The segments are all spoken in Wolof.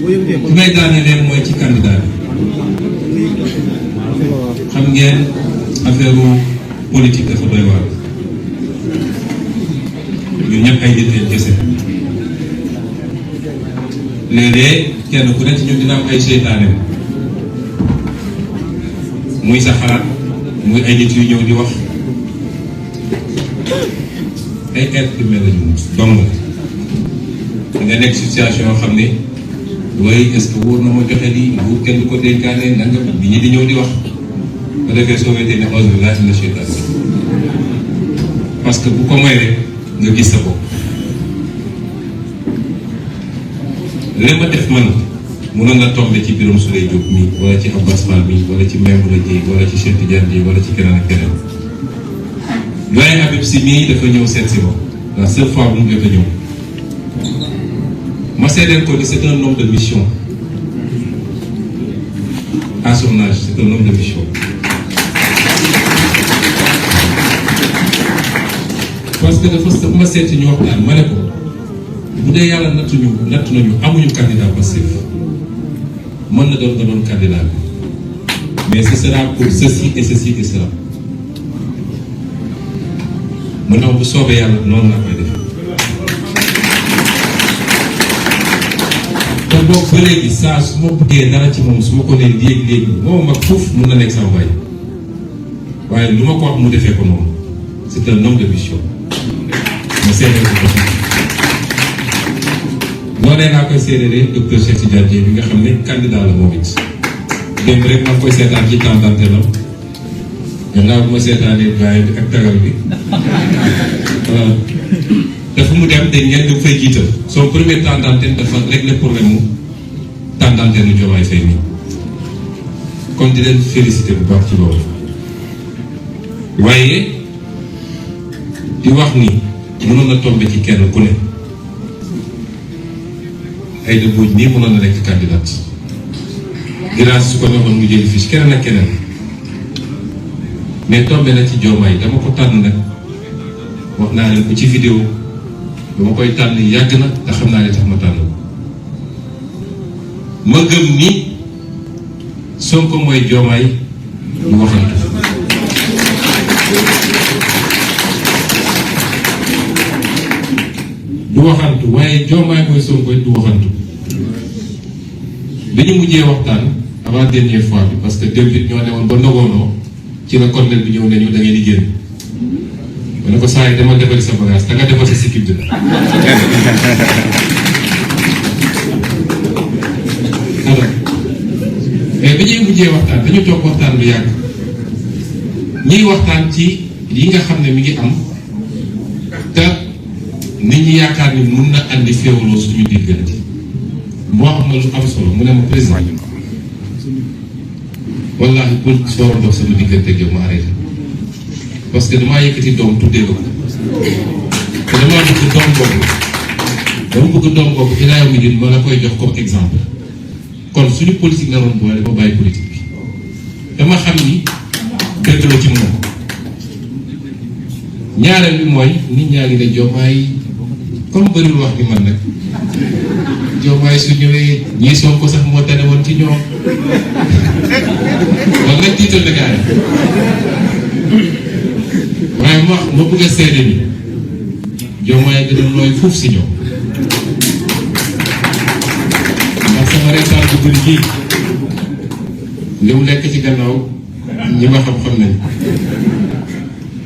fi may daanelee mooy ci candidat bi xam ngeen affaire politique dafa doy waar ñun ñëpp ay nit lañ kese léeg-léeg kenn ku nekk ci ñun dina am ay seytaaneem muy sa xalaat muy ay nit yu ñëw di wax ay être humain lañu dong nga nekk situation yoo xam ne waaye est-ce que wóor na ma joxe lii nguur kenn du ko dénkaane nanga bi ñi di ñëw di wax ba defee soo wetee ne auzu billaahi mina shaytaani parce que bu ko moy rek nga gis sa bopp li ma def man mënoon na tombé ci Birame Souleye Diop mi wala ci Abbas Fall mi wala ci Maimouna Dièye wala ci Cheikh Tidiane Dièye wala ci keneen ak keneen doyen Habib Sy mii dafa ñëw seet si ma la seule fois bu mu jot a ñëw ma seedeel ko ni c'est un homme de mission à son âge c'est un homme de mission parce que dafa ma seeti ñu waxtaan ma ne ko bu dee yàlla nattu nañu amuñu candidat passif mën na doon nga doon candidat bi mais ce sera pour ceci et ceci et cela mu ne bu soobee yàlla noonu laa koy def te boog ba léegi saa su ma bëggee dara ci moom su ma ko nee léegi moom mag foofu mun na nekk sama baay waaye lu ma ko wax mu defee ko noonu c'est un homme de mission ma seedeel ko noonee laa koy seedelee docteur Cheikh Tidiane Dièye bi nga xam ne candidat la moom it démb rek maa ngi koy seetaan ci temps d'antenne gannaaw bu ma seetaanee gaay bi ak tagal bi dafa mu dem dañ ngeen da fay jiital son premier temps d'antenne dafa régler problème mu temps d'antenne nu Diomaye Faye nii kon di leen féliciter bu baax ci loolu waaye di wax ni mënoon na tomber ci kenn ku ne ay de buuj nii mënoon na nekk candidat grâce su ko neexoon mu jëli fiche keneen ak keneen mais tombé na ci Diomaye dama ko tànn nag wax naa leen ko ci vidéo dama koy tànn yàgg na te xam naa ne tax ma tànn ma gëm ni Sonko mooy Diomaye du waxantu du waxantu waaye Diomaye mooy Sonko du waxantu bi ñu mujjee waxtaan avant dernière fois bi parce que démb it ñoo ne woon ba nogoonoo ci la colonel bi ñëw ne ñu da ngeen di génn ma ne ko saa yi dama defari sa bagage da nga defar sa sikkim dina alors mais bi ñuy mujjee waxtaan dañu toog waxtaan lu yàgg ñiy waxtaan ci yi nga xam ne mi ngi am te nit ñi yaakaar ni mun na andi féewaloo suñu diggante moo xam na lu am solo mu ne ma président wallahi pour soo war a dox sama diggante ak yow ma arrêté parce que damaa yëkkati doom tuddee ko te damaa bëgg doom boobu ilaa yow mi din ma la koy jox comme exemple kon suñu politique naroon boole ba bàyyi politique bi dama xam ni dëgg la ci moom ñaareel bi mooy nit ñaa ngi ne Diomaye comme bëriwul wax bi man nag Diomaye su ñëwee ñii Sonko sax moo tane woon ci ñoom loolu nag tiital na gars yi waaye ma bëgg a seede ni Diomaye gën a nooy fuuf si ñoom ndax sama reetaan bu bëri kii li mu nekk ci gannaaw ñi ma xam-xam nañ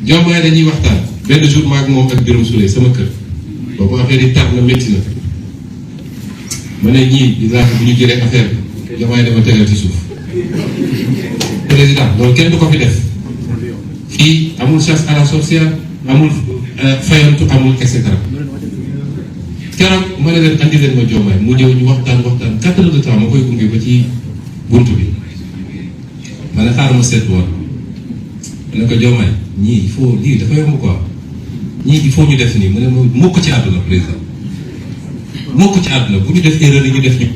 Diomaye dañuy waxtaan benn jour maag moom ak Birame Souleye sama kër boobu affaire yi tar na métti na ma ne ñii di laaj bu ñu jëlee affaire bi Diomaye dama tegal ci suuf président loolu kenn du ko fi def fii amul chasse à la sorcière amul fayantu amul et cetera keroog ma ne leen andi leen ma Diomaye mu ñëw ñu waxtaan 4 heures de temps ma koy gunge ba ci buntu bi ma ne xaaral ma seet woon ma ne ko Diomaye ñii il faut lii dafa yomb quoi ñii il faut ñu def nii mu ne ma mukk ci àdduna président mukk ci àdduna bu ñu def erreur yi ñu def ñu.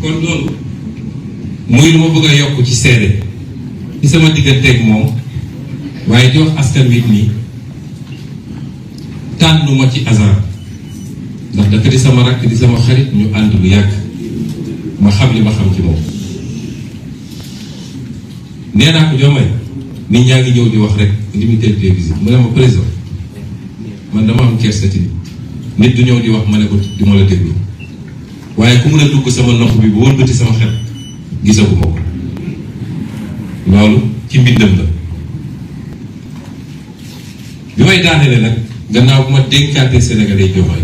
kon loolu muy lu ma bëgg a yokk ci seede ci sama digganteeg moom waaye di wax askan wi nii tànnuma ci hasard ndax dafa di sama rakk di sama xarit ñu ànd lu yàgg ma xam li ma xam ci moom. nee naa ko Diomaye nit ñaa ngi ñëw di wax rek limité télévision mu ne ma président man dama am kersa ci nit du ñëw di wax ma ne ko du ma la déglu waaye ku mun a dugg sama nopp bi ba wëlbati sama xel gisaguma ko loolu ci mbindam la. bi may daaneele nag gannaaw bu ma dénkaatee Sénégalais Diomaye